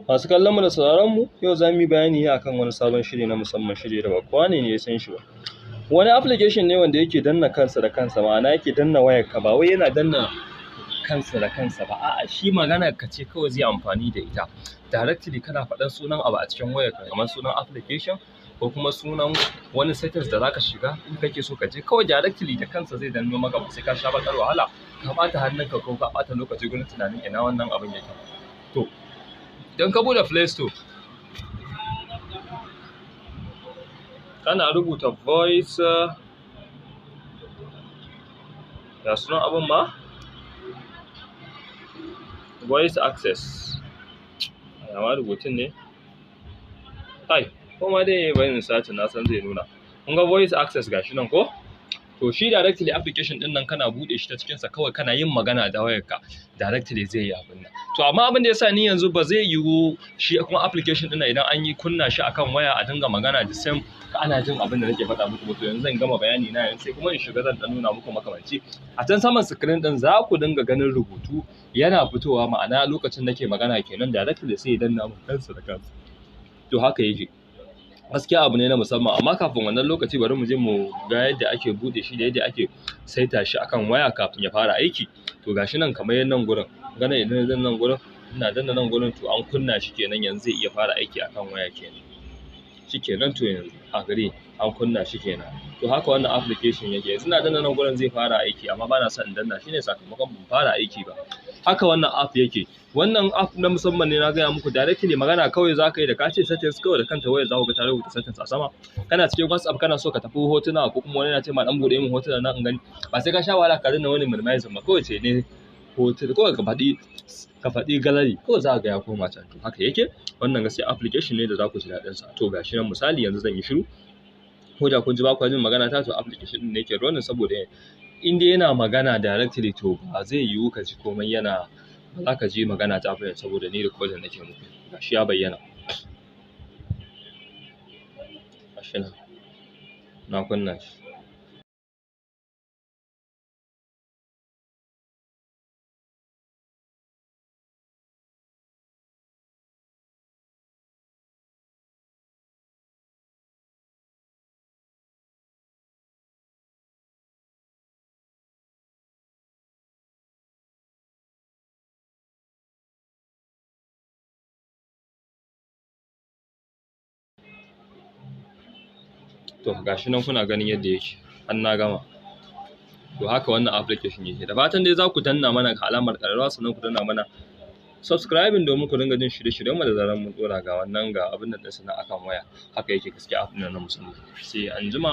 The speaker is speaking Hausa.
Masu kallon mu da sauraron mu, yau za mu yi bayani ne akan wani sabon shiri na musamman, shiri da ba kowa ne ya san shi ba. Wani application ne wanda yake danna kansa da kansa, ma'ana yake danna wayarka, ba wai yana danna kansa da kansa ba, a'a, shi maganar ka ce kawai zai amfani da ita. Directly kana faɗan sunan abu a cikin wayarka, kamar sunan application ko kuma sunan wani settings da zaka shiga in kake so ka je, kawai directly da kansa zai danno maka, ba sai ka sha baƙar wahala ka ɓata hannunka ko ka ɓata lokaci gurin tunanin ina wannan abin yake. To, idan ka buɗe Play Store, kana rubuta voice, ya sunan abin ma? Voice access. Ya ma rubutun ne? Ai, kuma dai bari in search, na san zai nuna. Kun ga voice access gashi nan ko? To, shi directly application din nan kana bude shi ta cikin sa, kawai kana yin magana da wayarka, directly zai yi abin nan. To, amma abin da yasa ni yanzu ba zai yiwu shi kuma application din nan idan an yi kunna shi akan waya a dinga magana the same ana jin abin da nake faɗa muku ba. To, yanzu zan gama bayani na, yanzu sai kuma in shiga zan dan nuna muku makamanci. A can saman screen din za ku dinga ganin rubutu yana fitowa, ma'ana lokacin nake magana kenan, directly sai ya danna mun kansa da kansa. To, haka yake. Gaskiya abu ne na musamman, amma kafin wannan lokaci bari mu je mu ga yadda ake bude shi da yadda ake saita shi akan waya kafin ya fara aiki. To, gashi nan, kamar nan gurin gana, idan na danna nan gurin, ina danna nan gurin, to an kunna shi kenan, yanzu zai iya fara aiki akan waya kenan. Shikenan, to yanzu a gare an kunna shi kenan. To, haka wannan application yake. Yanzu ina danna nan gurin zai fara aiki, amma bana son in danna shine sakamakon ban fara aiki ba. Haka wannan app yake. Wannan app na musamman ne, na gaya muku. Directly magana kawai za ka yi, da ka ce settings, kawai da kanta wayar za ku ga ta rubuta settings a sama. Kana cikin WhatsApp kana so ka tafi hotuna, ko kuma wani yana ce ma dan bude min hotuna nan in gani, ba sai ka sha wahala ka danna wani minimizing ba, kawai ce ne hotuna, kawai ka faɗi gallery, kawai za ka ga ya koma can. To, haka yake. Wannan gaskiya application ne da za ku ji daɗin sa. To, gashi nan, misali yanzu zan yi shiru, ko da kun ji ba ku jin magana ta, to application din ne yake running, saboda in dai yana magana directly, to ba zai yiwu ka ji komai yana ba, za ka ji magana ta fa, saboda ni recording nake muku. Gashi ya bayyana, gashi nan na kunna shi. To, gashi nan kuna ganin yadda yake har na gama. To, haka wannan application yake. Da fatan dai za ku danna mana alamar ƙararrawa, sannan ku danna mana subscribing domin ku dinga jin shirye-shiryen mu da zarar mun dora. Ga wannan, ga abin da ɗinsa na akan waya. Haka yake, gaskiya app na musamman. Sai anjima.